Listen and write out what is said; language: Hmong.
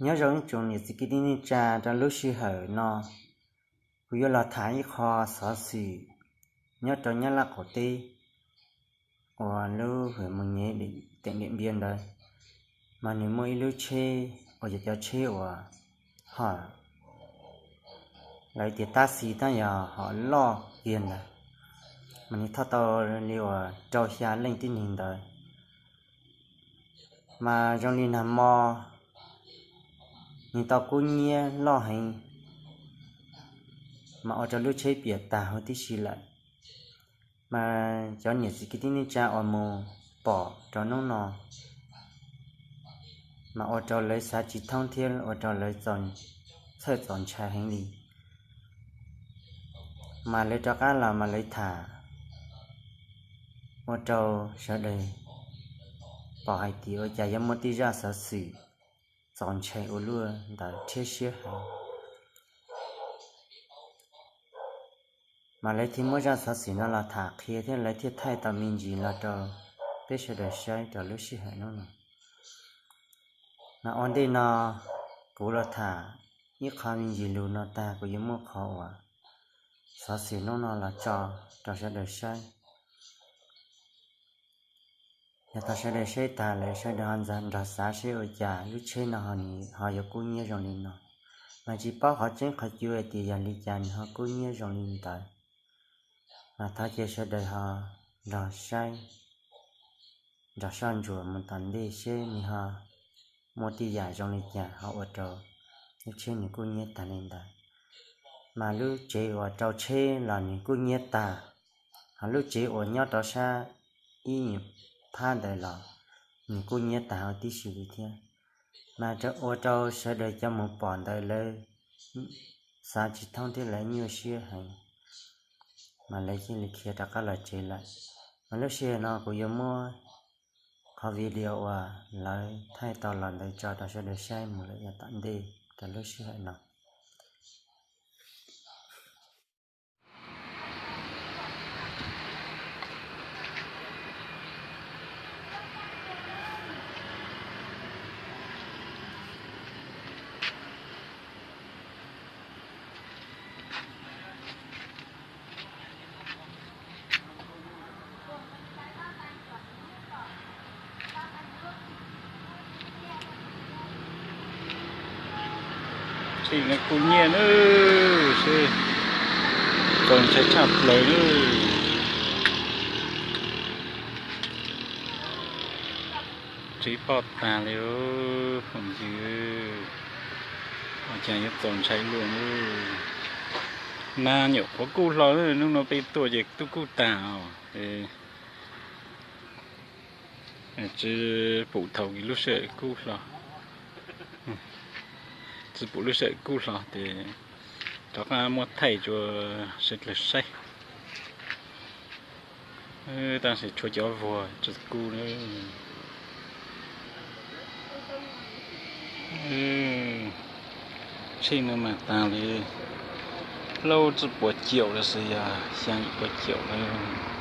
Nyob zoo ib tsoom niam txiv kwv tij neej tsa, rau lub sij hawm no kuv yuav los tham ib qho xov xwm nyob rau Nyab Laj qaum teb uas lub hwm Mus Nyev, teem Diam Npias ntawd, mas nws muaj ib lub tsheb uas yog cov tsheb uas ho lawv tias tab xis tab yog ho loj kiag ntawd, mas nws thauj tau li uas rau xya leej tib neeg ntawd. Mas zoo li nag hmo nws tau kub nyiab loj heev, mas ua rau lub tsheb piam tag huv tib si lawm. Mas cov niam txiv kwv tij neej tsa uas mus pom rau hnub no, mas ua rau lawv xav tsis thoob thiab ua rau lawv txhawj txaus ntshai heev li. Mas lawv rov qab los mas lawv tham ua rau sawv daws pom hais tias ua cas yuav muaj tej zaj xov xwm txaus ntshai ua luaj ntawd thiab siab heev. Mas lawv thiaj muab zaj xov xwm no los tham qhia thiab lawv thiaj thaij tau me ntsis los rau peb sawv daws saib rau lub sij hawm hnub no. Mas ua ntej no kuv los tham ib qho me ntsis lus no tag, kuv yuav muaj qhov uas xov xwm hnub no los tso rau sawv daws saib. Yog thaum sawv daws saib tag lawm sawv daws ho nrog xav seb ua cas lub tsheb no nws ho yuav kub nyiab zoo li no. Mas tsis paub qhov tseeb qhov cuav hais tias yog li cas nws ho kub nyiab zoo li ntawd. Mas thov cia sawv daws ho nrog saib, nrog soj ntsuam mus tom ntej seb nws ho muaj tej yam zoo li cas ho ua rau lub tsheb nws kub nyiab tag li ntawd. Mas lub tsev uas rau tsheb los nws kub nyiab tag, ho lub tsev uas nyob rau sab ib nyuag phab ntawd los nws kub nyiab tag huv tib si li thiab. Mas ua rau sawv daws cov mus pom ntawd lawv xav tsis thoob thiab lawv nyuaj siab heev, mas lawv cia li khiav rov qab los tsev lawm. Mas lub sij hawm no kuv yuav muab qhov video uas lawv thaij tau los ntawd tso rau sawv daws saib mus lawm yav tom ntej rau lub sij hawm no. Tsheb no kub nyiab na, seb txaus ntshai tshaj plaws na. Tsheb poj tag li phooj ywg, ua cas yuav txaus ntshai luaj. Nag nyuam qhuav kuj hlo, hnub no peb tuaj ces twb kuj tag os. Tsis pum thaum lub sij hawm kub hlo, tsis pum lub sij hawm kub hlo ces rov qab muab thaij rau sawv daws saib. Tab sis tshuav cov vuag tsis kub na. Tsheb no mas tag li plaub tsib puas caum los sis yog xya yim puas caum lawm.